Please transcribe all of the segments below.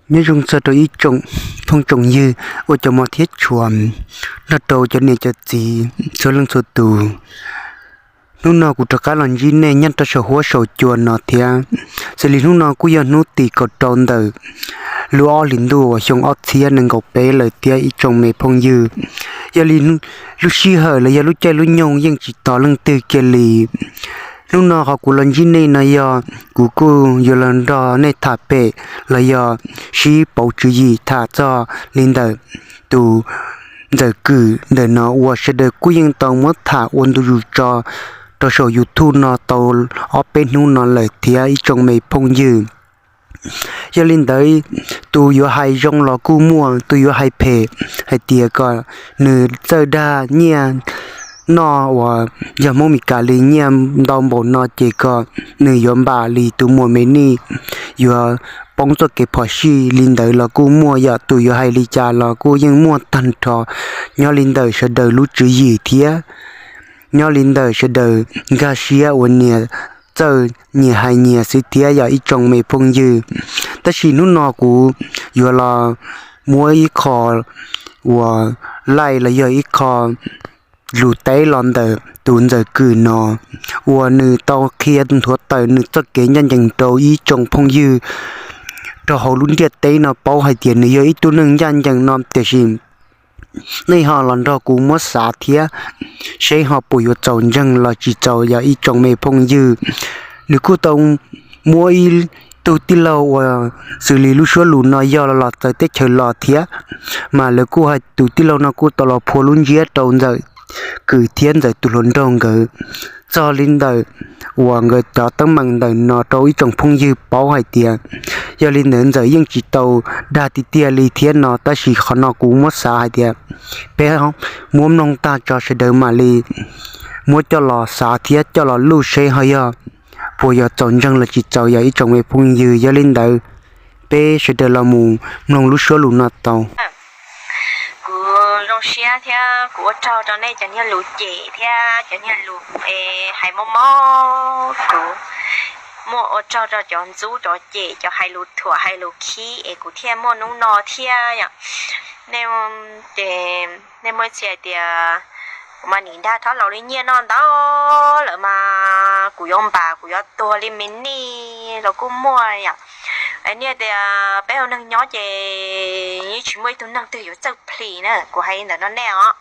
Nyob zoo txog rau ib tsoom phooj tsoom ywg ua cov mos thiab tshua, nrog rau cov niam cov txiv txhua leej txhua tus. Hnub no kuv rov qab los ntsib nej nyob rau saum huab saum cua no thiab. Xws li hnub no kuj yog hnub tim kaum rau ntawm lub ob hlis ntuj uas xyoo ob txhiab nees nkaum peb lawm thiab ib tsoom me phooj ywg. Yog li lub sij hawm los yog lub caij lub nyoog yeej tsis tos leej twg kiag li. Hnub no qhov kuv los ntsib nej no yog kuv kuj yuav los nrog nej tham pem los yog sib pauv tswv yim tham txog li ntawm tus ntxawm Kwm ntawm no uas sawv daws kuj yeej tau muab tham ua ntu zus tso rau saum YouTube no tau ob peb hnub no lawm thiab ib tsoom me phooj ywg. Yog li ntawd, tus yuav hais zoo los kuj muaj, tus yuav hais phem hais tias kom nws txawj dag nyiaj noj uas yog Hmoob Mes Kas li nyiaj ntau npaum no ces kom nws yuav npam li tus muam Me Nij yuav poob txoj kev phom sij li ntawd los kuj muaj, yog tus yuav hais li cas los kuj yeej muaj tag nrho. Nyob li ntawm sawv daws lub tswv yim thiab nyob li ntawm sawv daws nkag siab uas nyias txawj nyias hais nyias xwb thiab yog ib tsoom me phooj ywg. Tab sis hnub no kuv yuav los muab ib qho uas laij los yog ib qho lus teb los ntawm tus ntxawm Kwm no uas nws tau qhia nthuav tawm nws txoj kev ncaj ncees rau ib tsoom phooj ywg rau hauv lub ntiaj teb no paub hais tias nws yog ib tug neeg ncaj ncees no. Tiam sis nej ho los nrog kuv muab xav thiab seb ho puas yuav txaus ntseeg los tsis txaus yog ib tsoom me phooj ywg. Nws kuj tau muab ib tug tij laug uas xws li lub suab lus no yog los txawv teb chaws los thiab, mas lawv kuj hais tus tij laug no kuj tau los phua lub ntsiab rau ntxawm Kwm thiab ntxawm tus hluas nraug nkawd txog li ntawm uas nkawd cov teeb meem ntawm no rau ib tsoom phooj ywg paub hais tias yog li ntawd ntxawm yeej tsis tau dag tiag tiag li thiab no. Tab sis qhov no kuv muab xav hais tias peb muab mloog tag tso sawv daws mam li muab coj los xav thiab coj los luj seb ho yog puas yuav txaus ntseeg los tsis txaus yog ib tsoom me phooj ywg. Yog li ntawd peb sawv daws los mus mloog lub suab lus no tau. Kuv zoo siab thiab kuv ua tsaug rau nej cov niag lus cem thiab cov niag lus hais mob mob kuv. Muaj ua tsaug rau cov ntxub cov cem cov hais lus thuam hais lus khib es kuv thiaj muaj hnub no thiab yom. Nej, ces nej muaj ib txhia hais tias kuv mas nim dag thob laus li nyiaj noj ntau lawm mas kuv yuav npam kuv yuav tuag li Me Nij los kuj muaj yom. Nej tias peb ua neeg nyob ces yeej tsis muaj ib tug neeg twg yuav txawj plhis na, kuv hais li ntawd no nej os.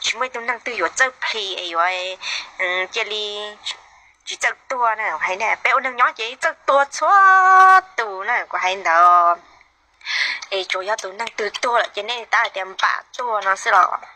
Tsis muaj ib tug neeg twg yuav txawj plhis es yuav cia li tsis txawj tuag na. Hais peb ua neeg nyob ces txawj tuag txhua tus na, kuv hais li ntawd. Es tsuas yog tus neeg twg tuag lawm ces nej tab hais tias npam tuag no xwb los.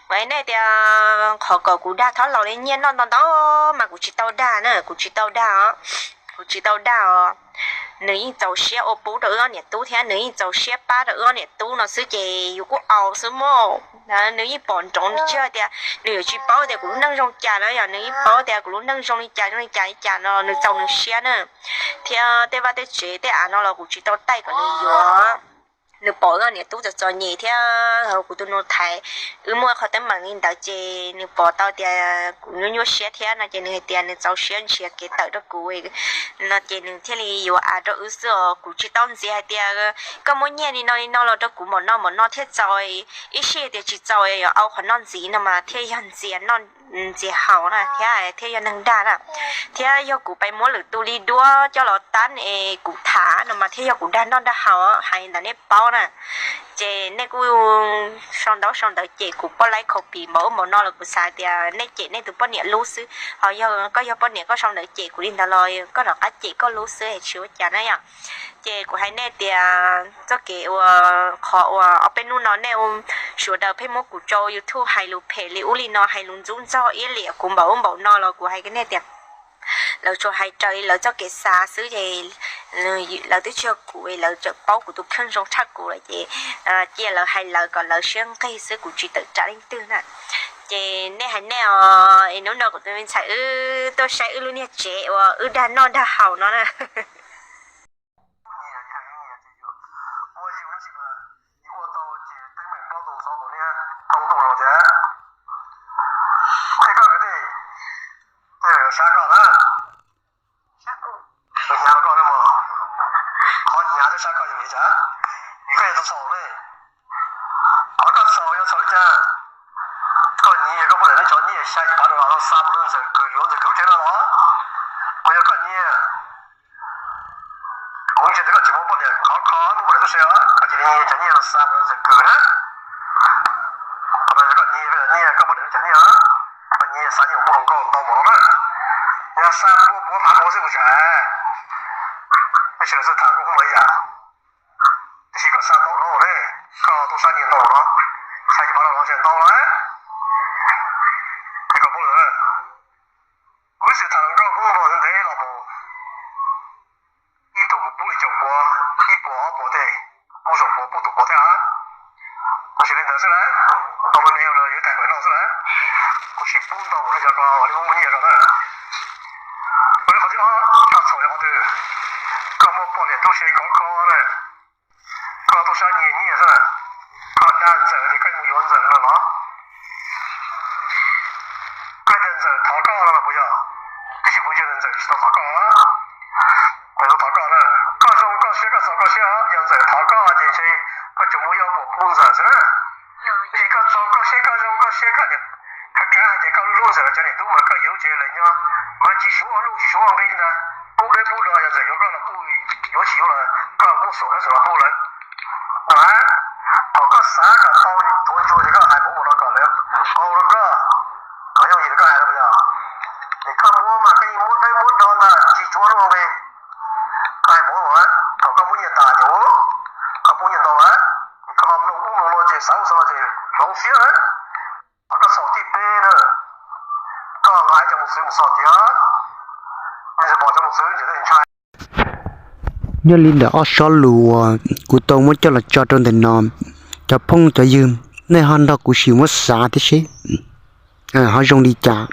Kuv hais nej tias qhov kom kuv dag thob laus li nyiaj noj ntau ntau mas kuv tsis tau dag na, kuv tsis tau dag os. Kuv tsis tau dag os. Nws yeej txaus siab ua pub rau wb ob niam tub thiab nws yeej txaus siab pab rau wb ob niam tub no xwb ces yus kuj au xwb mog. Nws yeej pom nroov, nws tsis hais tias nws yuav tsis paub tias kuv lub neej zoo cas no, yog nws yeej paub tias kuv lub neej zoo li cas zoo li cas li cas no nws txaus nws siab na. Thiab tej vaj tej tsev tej av no los kuv tsis tau taij kom nws yuav. Nws pom wb niam tub txom txom nyem thiab kuv tus nus thaiv, wb muaj qhov teeb meem li ntawd ces nws pom tau tias kuv nyuaj nyuaj siab thiab no ces nws hais tias nws txaus siab nrhiav kev tawm rau kuv no ces nws thiaj li yuav av rau wb xwb os. Kuv tsis tau ntxias hais tias koj muab nyiaj li no li no los rau kuv npaum no npaum no thiaj txaus, ib sij tias tsis txaus yuav au qhov noj ntxiv no mas thiaj yog ntxias noj ntxias haus na thiab thiaj yog neeg dag na. Thiab yog kuv pais muab lwm tus li duab coj los tab es kuv tham no mas thiaj yog kuv dag noj dag haus, hais ntawd nej paub na. Ces nej kuj sau ntaub sau ntawv cem kuv poj laib khaus pis npaum ub npaum no los kuv xav tias nej cem nej tus poj niam lub xwb, ho yog koj yog poj niam koj sau ntawv cem kuv li ntawd los koj rov qab cem koj lub xwb tsis ua cas na yom. Ces kuv hais nej tias txoj kev ua, qhov uas ob peb hnub no nej sawv daws pheej muab kuv tso YouTube hais lus phem li ub li no, hais lus ntxub ntxaug iab liam kuv npaum ub npaum no los kuv hais nej tias lawv tsuas hais raws li lawv txoj kev xav xwb ces lawv twb tsis yog kuv, lawv tseem paub kuv tus kheej zoo tshaj kuv lawm ces cia lawv hais lawv kom lawv siab nqig xwb, kuv tsis tawm tsam leej twg na. Ces nej hais nej os, es hnub no kuv tus me ntxhais wb tuaj saib wb lub niag tsev uas wb dag noj dag haus no na. Qhov hnyav rau sab koj yog li cas? Nyias cov nyiaj los xa mus rau Ntxawm Kws na. Qhov no yog koj nyiaj, koj nyiaj, koj muaj daim cov nyiaj, koj nyiaj xa nyiaj mus pub hluas nkauj ntau mus no na. Yog xa pua puav phav puav xwb kuv tsis hais, tab sis lawv xav tham nkauj hmoob mas ib yam. Tiam sis koj xa ntau dhau ne, koj tub sab nyiaj ntau no, xa ces phav no los tseem ntau lawm. Es koj pub lawm, kuv ib txwm tham hluas nkauj hmoob ntev los mus, ib tug kuv pub li caum puav, ib puas ob puas tej, pub zaum puav pub tus puav thiab. Kuv sim li ntawd xwb na, tau me me los yuav tag pawg noj xwb na. Kuv tsis pub ntau li cov ko li muaj muaj nyiaj ko na. Kuv li qhov thib ob, koj txhaum yog qhov twg? Koj muaj poj niam tub se khov kho na, koj tub sab nyiag nyiaj xwb na. Koj dag Ntxawm tias koj mus yuav Ntxawm no los? Koj tias Ntxawm thov koj no los puas yog? Tab sis kuv ntsia Ntxawm tsis tau thov koj. Ntxawm tau thov koj na. Koj zoo koj siab koj txaus koj siab, yog Ntxawm thov koj ces ntshe koj tsuas muaj ib ob puas pub Ntxawm xwb na. Tab sis koj txaus koj siab koj zoo koj siab koj niam, khav khav hais tias koj hlub Ntxawm los cov niam tub mas koj yuav lub tsev lawm nyob mas tsis suav luj tsis suav nqi li ntag. Pub deb pub do yog Ntxawm yuav koj los pub, yuav tsis yuav los koj muab xum dab xum los pub lawm. Thaum koj xav kom tau tuav ntsuag ces koj hais mus ua no kom lawv qau rau koj, kom yooj yim rau koj hais no puas yog? Es koj muab mas koj yeej muab dawb muab do ntag tsis tsuav luj nqi. Koj hais mus, thaum koj muab nyiaj tas ces koj pub nyiaj ntau lawm, koj ho mloog ub mloog no ces xav ub xav no ces hloov siab lawm. Koj txhaum thib peb na, koj hais cov mus txwv mus txog tiag, pom cov mus txwv ntawd ntshai. Nyob li ntawm ob sob lus uas kuv tau muab coj los tso rau ntawm no, cov phooj cov ywg, nej ho nrog kuv sim muab xav thiab seb ho zoo li cas.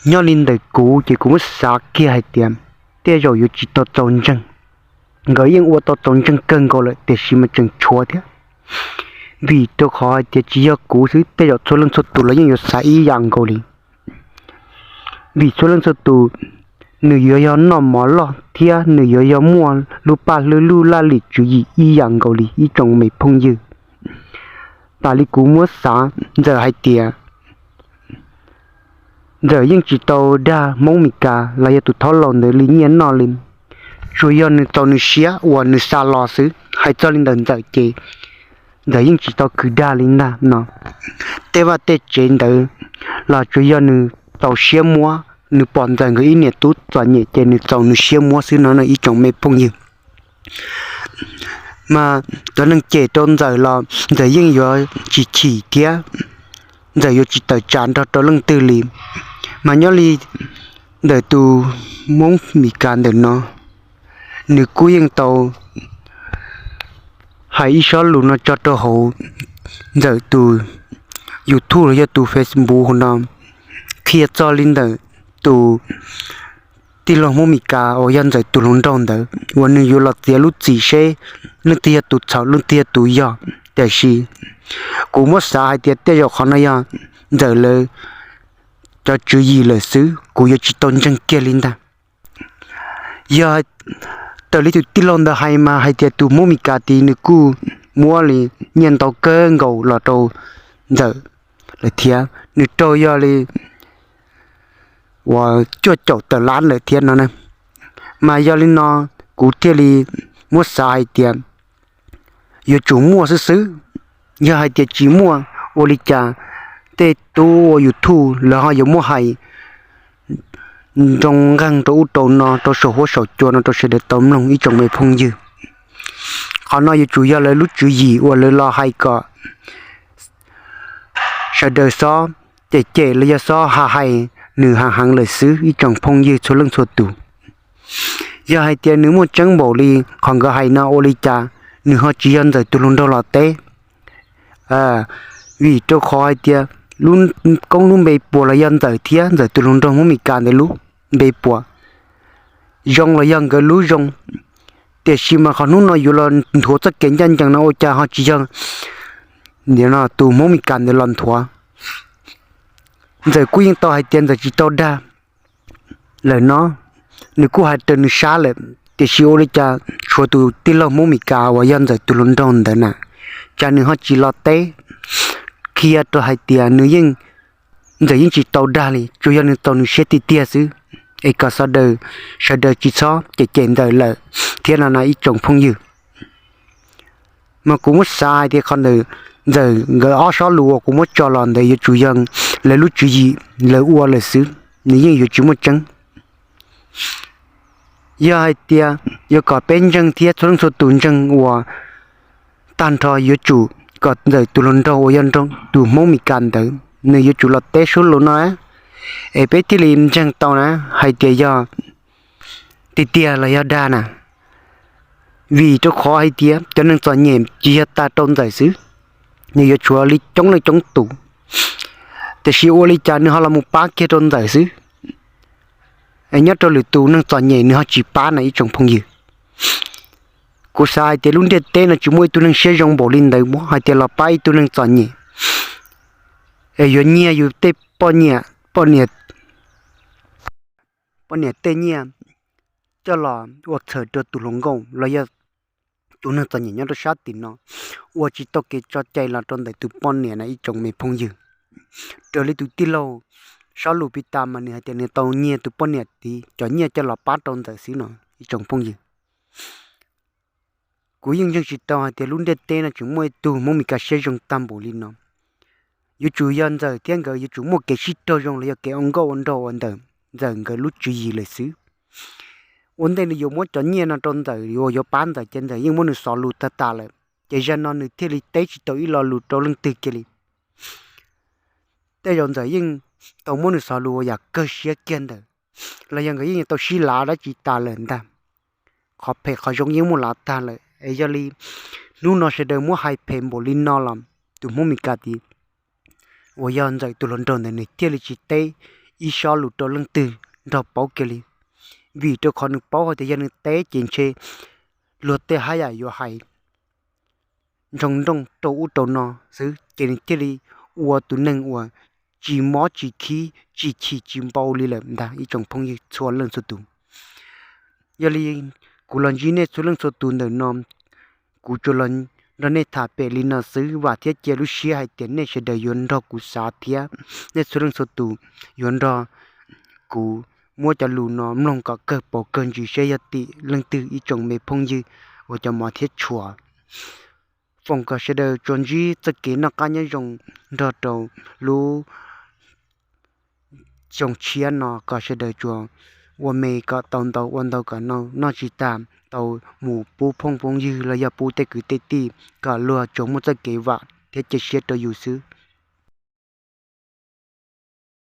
Nyob li ntawm kuv ces kuv muab xav kiag hais tias tej zaum yuav tsis tau txaus ntseeg. Nkawd yeej ua tau txaus ntseeg kawg nkaus lawm tiam sis mas tseem tshuav thiab. Vim rau qhov hais tias tsis yog kuv xwb, tej zaum txhua leej txhua tus los yeej yuav xav ib yam nkaus li. Vim txhua leej txhua tus, nws yuav yog noj mov loj thiab nws yuav yog muaj lub paj hlwb lub laj lim tswv yim ib yam nkaus li ib tsoom me phooj ywg. Tas li kuv muab xav, Ntxawm hais tias Ntxawm yeej tsis tau dag Hmoob Mes Kas los yog tus thaub laus ntawd li nyiaj noj li. Tsuas yog nws txaus nws siab uas nws xa los xwb. Hais txog li ntawm Ntxawm ces Ntxawm yeej tsis tau khwv dag li ntag no. Tej vaj tej tsev ntawd los tsuas yog nws txaus siab muab, nws pom Ntxawm nkawd ib niam tub txom nyem ces nws txaus nws siab muab xwb no ib tsoom me phooj ywg. Mas cov neeg cem rau Ntxawm los Ntxawm yeej yuav tsis chim thiab, Ntxawm yuav tsis tawm tsam nrog rau leej twg li. Mas nyob li ntawm tus Hmoob Mes Kas ntawm no, nws kuj yeej tau hais ib sob lus no tso rau hauv Ntxawm tus YouTube los yog tus Facebook hauv no, qhia txog li ntawm tus tij laug Hmoob Mes Kas uas yog Ntxawm tus hluas nraug ntawd uas nws yuav los txiav lub txim seb leej twg yog tus txhaum leej twg yog tus yog. Tiam sis kuv muab xav hais tias tej zaum qhov no yog Ntxawm lawv cov tswv yim lawm xwb, kuv yuav tsis tau ntseeg kiag li ntag. Yog raws li tus tij laug ntawd hais mas hais tias tus Hmoob Mes Kas tid nws kuj muab li nyiaj ntau kawg nkaus los rau Ntxawm lawm thiab, nws raug yog li uas cuaj caum tawm lab lawm thiab no na. Mas yog li no kuv thiaj li muab xav hais tias yuav tsum muaj xwb xwb. Yog hais tias tsis muaj, ua li cas tej tub ua YouTube lawv ho yuav muab hais nroo nqeeg rau ub rau no rau saum huab saum cua no rau sawv daws tau mloog ib tsoom me phooj ywg? Qhov no yuav tsum yog lawv lub tswv yim uas lawv los hais kom sawv daws xob cem cem los yog xob ha hais nws heev heev lawm xwb ib tsoom phooj ywg txhua leej txhua tus. Yog hais tias nws muaj tseeb npaum li qhov nkawd hais no ua li cas nws ho tsis yog Ntxawm tus hluas nraug los teb? Vim rau qhov hais tias lub koob lub npe puas los yog Ntxawm thiab Ntxawm tus hluas nraug Hmoob Mes Kas ntawd lub npe puas, zoo los yog nkawd lub zoo. Tiam sis mas qhov hnub no yuav los nthuav txoj kev ncaj ncees no ua cas ho tsis yog tus Hmoob Mes Kas ntawd los nthuav? Ntxawm kuj yeej tau hais tias Ntxawm tsis tau dag lawm no, nws kuj hais raws nws sab lawm, tiam sis ua li cas tshuav tus tij laug Hmoob Mes Kas uas yog Ntxawm tus hluas nraug ntawd na, cas nws ho tsis los teb qhia rau hais tias nws yeej, Ntxawm yeej tsis tau dag li, tsuas yog nws txaus nws siab tiag tiag xwb. Es kom sawv daws, sawv daws tsis txhob cem cem Ntxawm lawm thiab no na ib tsoom phooj ywg. Mas kuv muab xav hais tias qhov ntawm Ntxawm nkawd ob sob lus uas kuv muab tso los ntawd yuav tsum yog lawv lub tswv yim lawv ua lawm xwb, nws yeej yuav tsis muaj tseeb. Yog hais tias yuav kom peb ntseeg thiab txhua leej txhua tus ntseeg uas tag nrho yuav tsum kom Ntxawm tus hluas nraug uas yog tus Hmoob Mes Kas ntawd nws yuav tsum los teb suab lus no, es peb thiaj li ntseeg tau na hais tias yog tiag tiag los yog dag na. Vim rau qhov hais tias cov neeg txom nyem tsis yog tas rau Ntxawm xwb, nws yuav tshuav li coob leej coob tus, tiam sis ua li cas nws ho los mus pab kiag rau Ntxawm xwb. Nyob rau lwm tus neeg txom nyem nws ho tsis pab na ib tsoom phooj ywg. Kuv xav hais tias lub ntiaj teb no tsis muaj ib tug neeg siab zoo npaum li ntawd hais tias los pab ib tug neeg txom nyem, es yuav nyiag yus tej poj niam, poj niam tej nyiaj coj los ua txhawm rau tus hluas nkauj los yog tus neeg txom nyem nyob rau sab tim no, ua tsis tau kev tso cai los rau ntawm tus poj niam na ib tsoom me phooj ywg. Raws li tus tij laug sob lus piv tas mas nws hais tias nws tau nyiag tus poj niam tid cov nyiaj coj los pab rau Ntxawm xwb no ib tsoom phooj ywg. Kuv yeej ntseeg tsis tau hais tias lub ntiaj teb no tseem muaj ib tug Hmoob Mes Kas siab zoo tag npaum li no. Yuav tsum yog Ntxawm thiab nkawd yuav tsum muaj kev sib raug zoo los yog kev ua nkauj ua nraug ua ntawm Ntxawm nkawd lub tswv yim lawm xwb. Ua ntej nws yuav muab cov nyiaj no rau Ntxawm uas yuav pab Ntxawm ces Ntxawm yeej muab nws xov lus tag tas lawm, ces zaum no nws thiaj li teb tsis tau ib lo lus rau leej twg kiag li. Tej zaum Ntxawm yeej tau muab nws xov lus ua yam kawg siab kiag ntawd, los yog nkawd yeej tau sib lav dab tsi tas lawm ntag. Qhov phem qhov zoo yeej muaj lav tag lawm es yog li hnub no sawv daws muab hais phem npaum li no los tus Hmoob Mes Kas tid uas yog Ntxawm tus hluas nraug ntawd nws thiaj li tsis teb ib sob lus rau leej twg nrog paub kiag li. Vim rau qhov nws paub hais tias yog nws teb ces ntshe luag tej haj yam yuav hais ntsoog nrooj rau ub rau no xwb ces nws thiaj li ua tus neeg uas tsis mob tsis khib tsis chim tsis npau li lawm ntag ib tsoom phooj ywg txhua leej txhua tus. Yog li kuv los ntsib nej txhua leej txhua tus ntawm no, kuv tsuas los nrog nej tham pem li no xwb, vam thiab cia lub siab hais tias nej sawv daws yuav nrog kuv xav thiab nej txhua leej txhua tus yuav nrog kuv muab cov lus no mloog kom kawg paus kawg ntsis seb yog tim leej twg ib tsoom me phooj ywg uas cov mov thiab tshua. Foom kom sawv daws tsuas ntsib txoj kev noj qab nyob zoo nrog rau lub xyoo tshiab no kom sawv daws tsuas ua me kom tau ntau ua ntau kom noj tsis tag tau mus pub phooj phooj ywg los yog pub tej kwv tej tij kom luag tsuas muaj txoj kev vam thiab cia siab rau yus xwb.